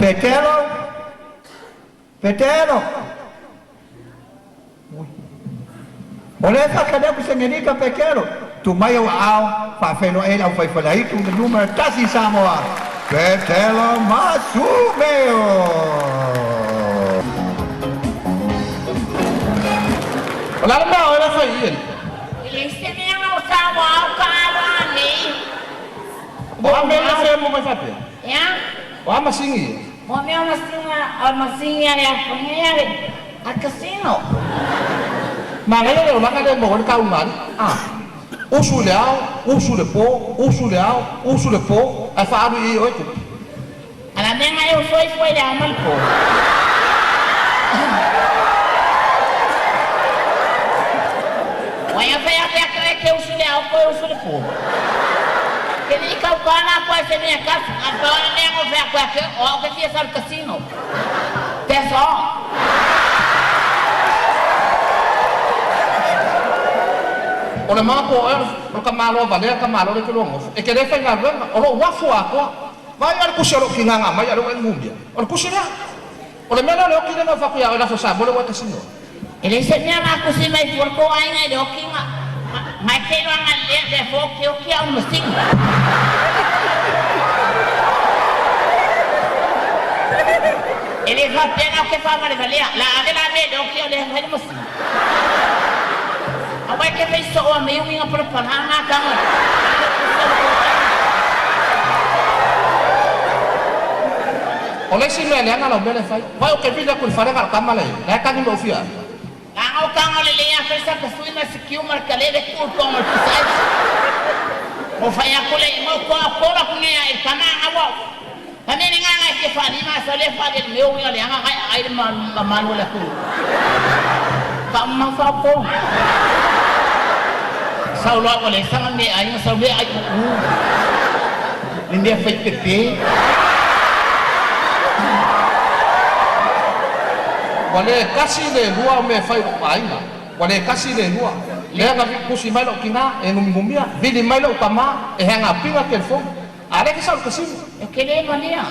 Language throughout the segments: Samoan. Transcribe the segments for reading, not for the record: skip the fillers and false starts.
Petelo, Petelo. O lea e faatali atu Senelita Petelo, tuu mai ou aao faafeiloai ai le aufaifaleaitu numera 1 i Samoa, Petelo Masumeo. O le a le mea a oe la e fai i i alii? E leai se mea na o sauao ka alo anei. O a mea ia e feemu mai faapea? Ea? O a masini ia? Mo mea o masini, o masini a le afoga ia le a casino. Manaia le olaga lea e maua ai le taulaga alii. A. Usu i le ao, usu i le po, usu i le ao, usu i le po, ae faaalu i i e oe tupe. A la mea na e usu ai fua i le ao ma le po? Ua ia fai atu ia te oe e te usu i le ao toe usu i le po. Ke le i tautala atu ai se mea e tasi, na o le pau lava le mea na ou fai atu ia te oe, o au ou te fia sau i le casino. That's all. O le manatu o oe o le tamaloa valea le tamaloa lea e te lua nofo, e te le faigaluega, o lou afu atoa. Vaai la le tusi a lou tina na aumai a o lea ua e numia. O le tusi lea. O le mea lea o le oti lea na ou fai atu ia oe e lafo i Samoa lea ua e kasino ai. E leai se mea na tusi mai fua le tou aiga i le okiga. Na e te iloa na lea foi okioki au i le masini. E le faapea la ou te faavalevalea. La ave la mea i le oki a o lea e fai le masini. Aua e te fai soo a mei uiga palapala na taga i le tusi a le tou aiga. O le isi mea leaga lau mea lea e fai, vaai ou te vili atu i le fale na o le tama la e i ai, la e tagi mai ou fia ave. Leaga o taga lelei a fai sa tasui ma sikiu ma le talele tuu i totonu o le pusa aisa. Ua fai atu le igoa ua kola atu nei a i le tama ana ua Ka mea lena na e fia faalima a sa lea faali le mea uiga leaga na e aai le mamalu o le atunuu. Faamamafa outou. Sau loa ua le saga le mea aiga sau lea ai uu le mea fai pepe. Ua le tasi le lua o mea e fai i lou aiga. Ua le tasi le lua. Lea na tusi mai lou tina e numinumia, vili mai lou tama e hang-up-ina telefoni. A o lea e te sau i le kasino. E tele valea.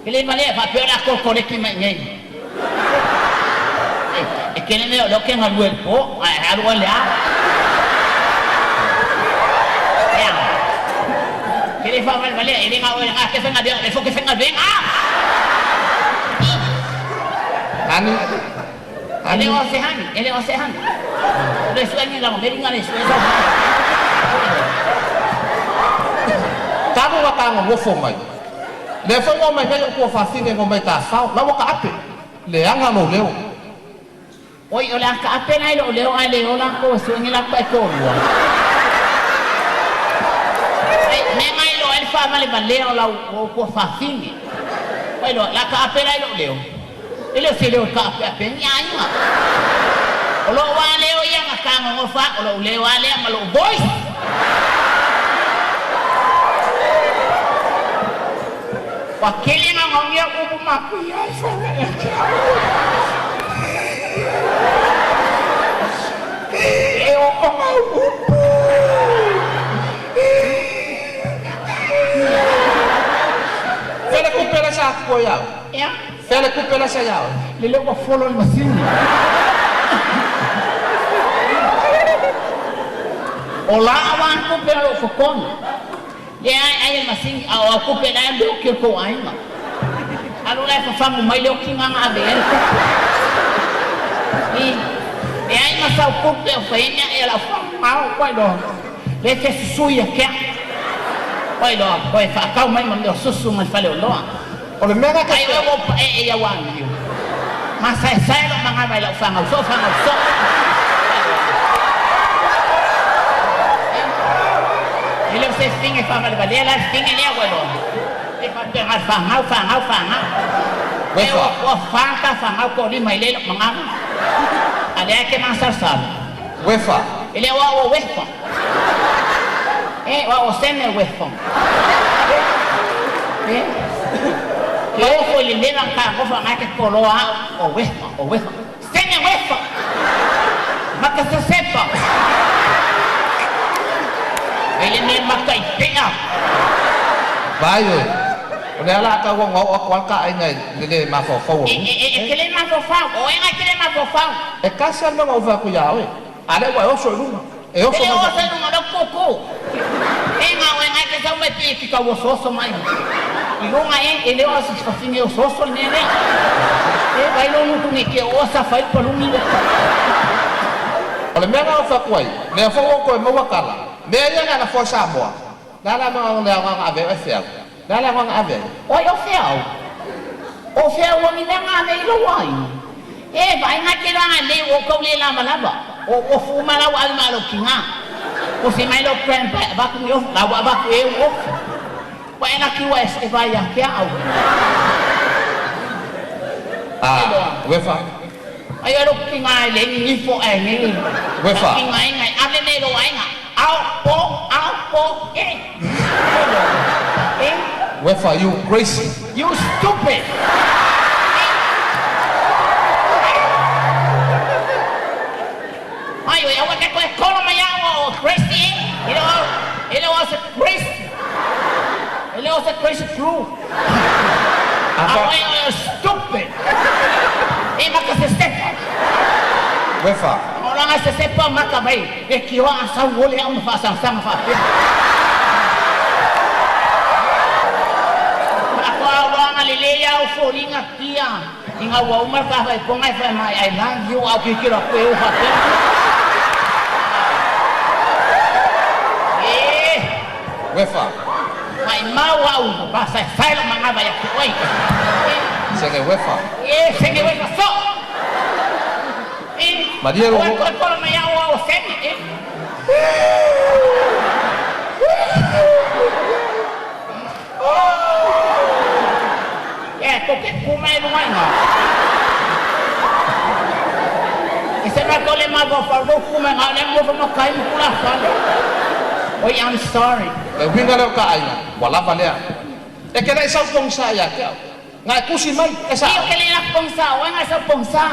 Tele valea faapea o le a kolekoleki mai i inei. E tele mea o lea ou te galue i le po ae alu oe i le ao. Ea. Tele faavalevalea e le na o oe lena e te faigaluega, o lea foi ou te faigaluega. Hani, E le hani. o se hani, e le o se hani. O le sue ni lago meri nga le sue sau hani. Talu ona ta nonofo mai. Lea foi na omai nei ou tuafafine na omai tafao. La ua taape. Leaga lou leo. Oi, o le a taape la i lou leo ae le o latou e sue ni latou taitoalua. Ai, mea na iloa ai le faavalevalea o lau o ou tuafafine. Ua iloa, o le a taape la i lou leo. E le o se leo e taapeape ai ni aiga. O lou lava leo ia na fetagogofa au, o lou leo lava lea ma lou voice. Ua tele gaogaogia upu mapuia ai faiga ia te au. E ooooga au upu. Fea le tupe la sa atoa ia oe? Ea? Fea le tupe la sa ia oe? Lele ua folo i le masini. O la a wa tupe o lou totogi. Lea e ai e le masini, a o au tupe la e alu e oki o le tou aiga. Alu la e fafagu mai le okiga na ave i ai le tupe. I, leai ma sau tupe o fai ai mea e lau fanau, ua iloa. Lea e te susui ia te au. Ua iloa, toe faatau mai ma mea o susu mai le faleoloa. O le mea lena Ai oe ua ou paee i au amio. Masaesae lou manava i lau fanau soo, fanau soo. E le o se fine e faavalevalea la le fine lea ua iloa. E faapena le fanau, fanau, fanau. E Uefa. ua fa ta fanau toalima i lei lou manava. A lea e te masalosalo. Uefa. E le o au o Uefa. E, o au o Sene Uefa. E, ke ofo i le leva na tagofa na e te toloa au o Uefa, o Uefa. Sene Uefa! Maka sesepa! E le mea maka i pea. Vai oe. O lea la tau ona oo atu a ka aiga i le le mafaufau o E lu. e e e ke le mafaufau, o e ngai ke le mafaufau. E kasi a le mea na ou fai atu iā oe. A lea ua e oso i luga. E E oso le mai o sa lunga lo koko. E nga o e ngai ke sau mai pi ki ka oso oso mai. I lunga e e le o se fafinge oso oso ne ne. E vai lo nu tungi ke o sa fai palungi le. O le mea na ou fai atu ai, lea foi ua toe maua tala. Mea ia na lafoa Samoa. Le a la mea le agaga ave ai e feau. Le a le agaga ave ai. Oi o feau. O feau o ni mea ngā mei lo ai. E vai ngā te ranga le o kau le lama lava. O o fu ma lau al ma lo ki ngā. O si mai lo grandpa vaku mi of la wa vaku e o. Wa ena ki wa e vai ya ke au. Ah, uefa. Ai alo ki ngā le ni fo e ni. Uefa. Ki ngā ngai ave me lo ai ngā. Au po au po e. E Uefa, you crazy. You stupid. Ai oi aua te koe kolo mai au o crazy. E le o se crazy. E le o se crazy crew. A Ai oi o stupid. E maka se sepa. Uefa. O langa se sepa maka mai. E ki hoa a sau ole au ma whaasang wha pia. Ako au loanga le le au fōlinga tia. I ngā ua umar ka whai ponga i whai mai. I love you au ki kira koe o wha pia. E Uefa. mai mau au ba sai sai lo manga ba ya ke oi. Sege uefa. E senge we so. E Maria lo- Oi ko ko mai au au senge e. E ko ke ku mai lu mai nga. E se ma ko le ma go fa go ku mai nga le mo fa ma kai mo kula fa. Oi, I'm sorry. Le uiga lea o ka aiga, ua lava lea. E ke leʻi sau pogisa iā te au. Ga e tusi mai, e Iyo saʻa. ke le la pongsa, o nga sa pongsa.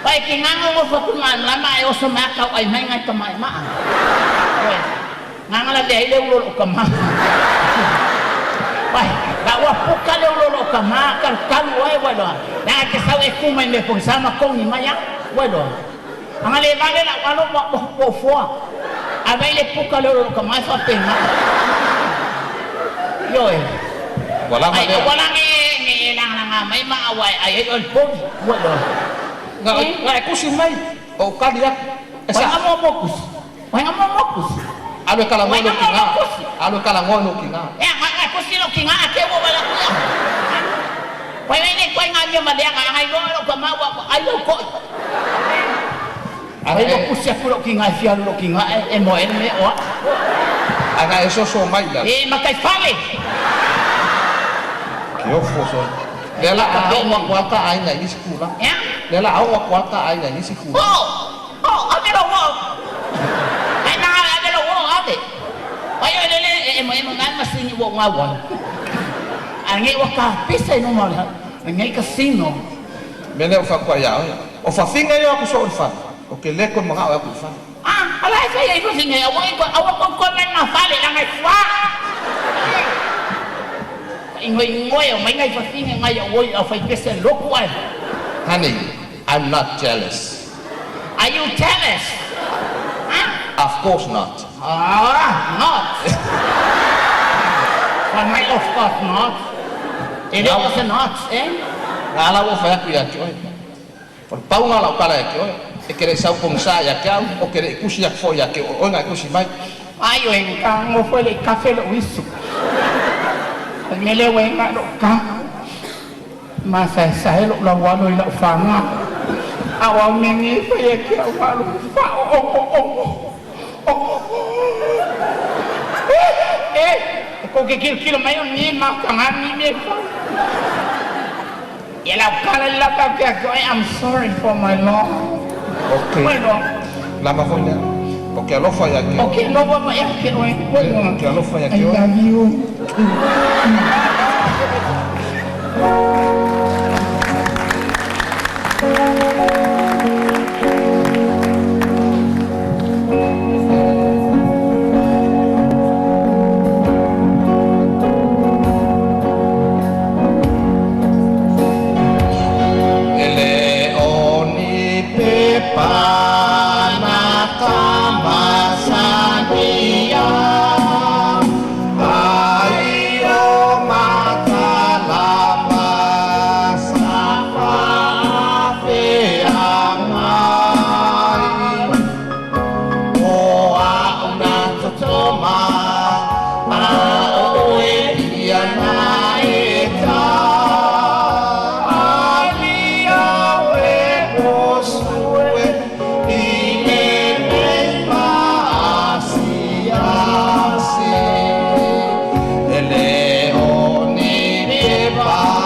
Pai ki nganga ngo fa ku nga lama e oso ma ka ai mai ngai ka mai ma. Oi. Nganga la le le ulo ka ma. Pai, la wa puka le ulo ka ma ka kalu oi wa lo. Na ke sa e ku mai me pongsa ma kongi ma ya. Wa lo. Anga le vale la wa lo wa wa fo. A vai le puka le ulo ka ma fa pe ma. Yo e. Ua lava Ai lea. wala nge nge lang lang mai ma awai ai ai ol pogi. Wa lo. Ga ga e tusi mai, o kali atu. E Wai saʻa. nga mo mokus. Wai nga mo mokus. Alu e kalagoa i lou tigā. Alu e kalagoa i lou tigā. E nga nga kusi lo ki nga ke wo wala kuya. Wai wai ne koi nga mi ma de nga ngai lo lo ka ma wa ai lo ko. Aga Ai lo e kusi fu lo ki nga fi lo ki nga e mo en me o. Aga e soso mai la. E ma kai fale. Ke ofo so. Lea la a oo atu lava ka aiga i nisi tulaga. Ya. Lea la a oo atu lava ka aiga i nisi tulaga. Oh. Oh, ave lo wo. Ai na ave lo wo ave. Ai le le e mo e mo nga masini wo nga wa. A ngai wa ka pisa no ma la. Ngai kasino. Mea lea o faatoa iā oe. O fafiga ia o aku soo i le fale. O ke lē toe magao e aku i le fale. Ah, ala e fai ai fafiga aua i ko aua ko ko mai ma fale la ngai fa. Ingoi ingoi o mai ngai fafiga ngai o oi au fai pese loku ai. Honey, I'm not jealous. Are you jealous? Huh? Of course not. Ah, not. Well, my of course not. It was a not, eh? Ga ala ua fai atu iā te oe. O le pauga o lau tala ia te oe. E ke leʻi sau pogisa ia te au, o ke leʻi tusi atu foi ia te oe, o oe na e tusi mai. Ai o ka ngo foi le kafe lo isu. Mele we nga lo ka. Ma sa sa lo la wa lo ila fa nga. A wa me ni foi e ke wa lo fa o o o o. Eh, ko ke kilo kilo mai o ni ma ka nga ni me fa. Ye la kala la ka ke ko I'm sorry for my love. Okay. Bueno, Lama foi lea. O ke alofa ia te oe. okay, no wa ma ya ke o. Bueno. Ke alofa ia I te oe. love you. Pa.